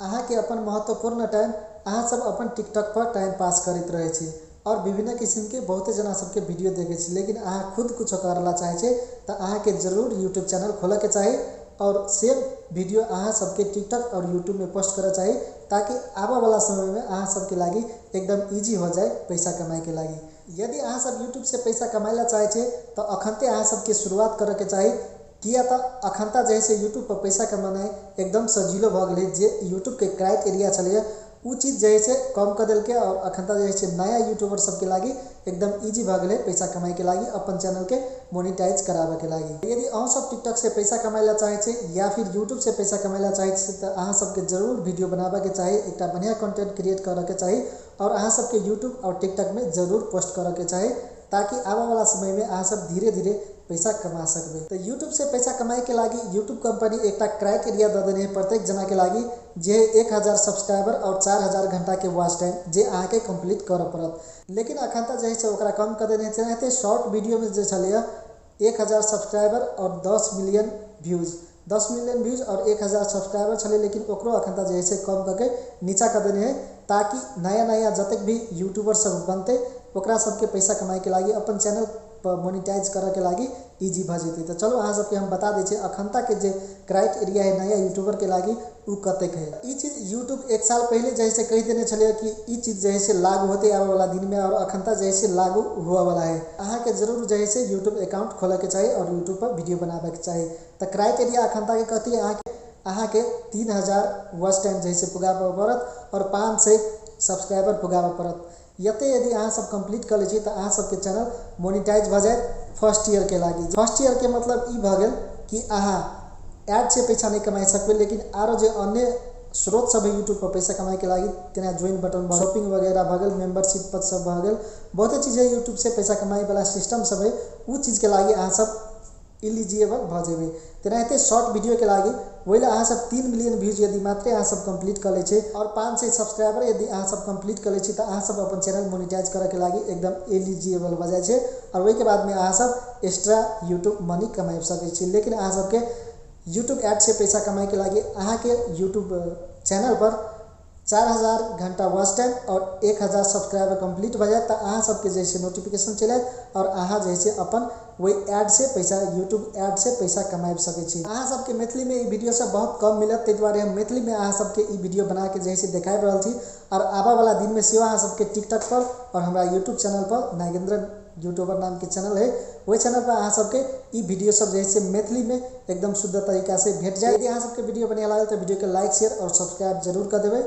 अहाँके अपन महत्वपूर्ण टाइम अहाँ सब अपन टिकटॉक पर टाइम पास करैत रहै छी और विभिन्न किसिम के बहुते जना सबके वीडियो देखै छी, लेकिन अहाँ खुद कुछ करला चाहै छी तऽ अहाँके जरूर यूट्यूब चैनल खोलऽके चाही और सेम वीडियो अहाँ सबके टिकटॉक और यूट्यूब में पोस्ट करऽ चाही ताकि आबऽ वाला समय में अहाँ सबके लागि एकदम इजी हो जाए पैसा कमाए के लागि। यदि अहाँ सब यूट्यूब से पैसा कमाए ला चाहै छी तऽ अखनते अहाँ सबके शुरुआत करऽ के चाही, किया तऽ अखनता जे है यूट्यूब पर पैसा कमानाइ एकदम सजीलो भऽ गेलै। जे यूट्यूब के क्राइटेरिया छलैया उ चीज जे है कम कऽ देलकै और अखनता जे है नया यूट्यूबर सबके लागि एकदम इजी भऽ गेलै पैसा कमाए के लागि, अपन चैनल के मोनिटाइज कराबऽ के लागि। यदि अहाँ सब टिकटॉक से पैसा कमाए ला चाहै छी या फिर यूट्यूब से पैसा कमाए ला चाहै छी तऽ अहाँ सबके जरूर वीडियो बनाबऽ के चाही, एकटा बढ़िया कंटेंट क्रिएट करऽ के चाही और अहाँ सबके यूट्यूब और टिकटॉक में जरूर पोस्ट करऽ के चाही ताकि आबऽ वाला समय में अहाँ सब धीरे धीरे पैसा कमा सकबै। तो यूट्यूब से पैसा कमाए के लागि यूट्यूब कंपनी एकटा क्राइटेरिया दऽ देने है प्रत्येक जना के लागि, जे 1000 सब्सक्राइबर और 4000 घंटा के वॉच टाइम जे अहाँ के कंप्लीट करऽ पड़त। लेकिन अखन तक जे है ओकरा कम कऽ देने छै। शॉर्ट वीडियो में जे छलैया 1000 सब्सक्राइबर और 10 मिलियन व्यूज, 10 मिलियन व्यूज और 1000 सब्सक्राइबर छलै, लेकिन ओकरो अखन तक जे है कम कऽ के नीचा कऽ देने है ताकि नया नया जतेक भी यूट्यूबर सब बनतै ओकरा सबके पैसा कमाए के लागि अपन चैनल पर मोनिटाइज करऽ के लागि इजी भऽ जेतै। तऽ चलू अहाँ सबके हम बता दै छी अखनता के जे क्राइटेरिया है नया यूट्यूबर के लागि उ कतेक है। ई चीज यूट्यूब 1 साल पहले जे है कहि देने छलै कि ई चीज जे है लागू होते आबऽ वाला दिन में और अखनता जे है लागू हुआ वाला है। अहाँ के जरूर जे है यूट्यूब अकाउंट खोलऽ के चाही और यूट्यूब पर वीडियो बनाबऽ के चाही। तऽ क्राइटेरिया अखनता के कथी, अहाँ के 3000 वॉच टाइम जे है पुगाबऽ पड़त और 500 सब्सक्राइबर पुगाबऽ पड़त। यते यदि अहाँ सब कंप्लीट कऽ लै छी तऽ अहाँ सबके चैनल मोनिटाइज भऽ जायत फर्स्ट ईयर के लागि। फर्स्ट ईयर के मतलब ई भऽ गेल कि अहाँ एड से पैसा नहीं कमाइ सकबै, लेकिन आरो जे अन्य स्रोत सब है यूट्यूब पर पैसा कमाए के लागि, तेना ज्वाइन बटन भऽ गेल, शॉपिंग वगैरह भऽ गेल, मेंबरशिप पर सब भऽ गेल, बहुते चीज है यूट्यूब से पैसा कमाए वाला सिस्टम सब है, उ चीज के लागि अहाँ सब एलिजिबल भऽ जेबै। तेनाहिते शॉर्ट वीडियो के लागि ओहि ला अहाँ सब 3 मिलियन व्यूज यदि मात्रे अहाँ सब कंप्लीट कऽ लै छी और 500 सब्सक्राइबर यदि अहाँ सब कंप्लीट कऽ लै छी तऽ अहाँ सब अपन चैनल मोनिटाइज करऽ के लागि एकदम एलिजिबल भऽ जाइ छै और ओहिके बादमे अहाँ सब एक्स्ट्रा यूट्यूब मनी कमाबि सकै छी। लेकिन अहाँ सबके यूट्यूब एड से पैसा कमाए के लागि अहाँके यूट्यूब चैनल पर 4000 घंटा वॉच टाइम और 1000 सब्सक्राइबर कंप्लीट भऽ जायत तऽ अहाँ सबके जे है नोटिफिकेशन चलि आयत और अहाँ जे है अपन वही एड से पैसा, यूट्यूब एड से पैसा कमाबि सकै छी। अहाँ सबके मैथिली में ई वीडियो सब बहुत कम मिलत, ताहि दुआरे हम मैथिली में अहाँ सबके ई वीडियो बना के जे है देखाबि रहल छी और आबऽ वाला दिन में सेहो अहाँ सबके टिकटॉक पर और हमरा यूट्यूब चैनल पर नागेंद्र यूट्यूबर नाम के चैनल है, वही चैनल पर अहाँ सबके ई वीडियो सब जे है मैथिली में एकदम शुद्ध तरीका से भेट जाए। यदि अहाँ सबके वीडियो बढ़िया लागल तऽ वीडियो के लाइक, शेयर और सब्सक्राइब जरूर कऽ देबै।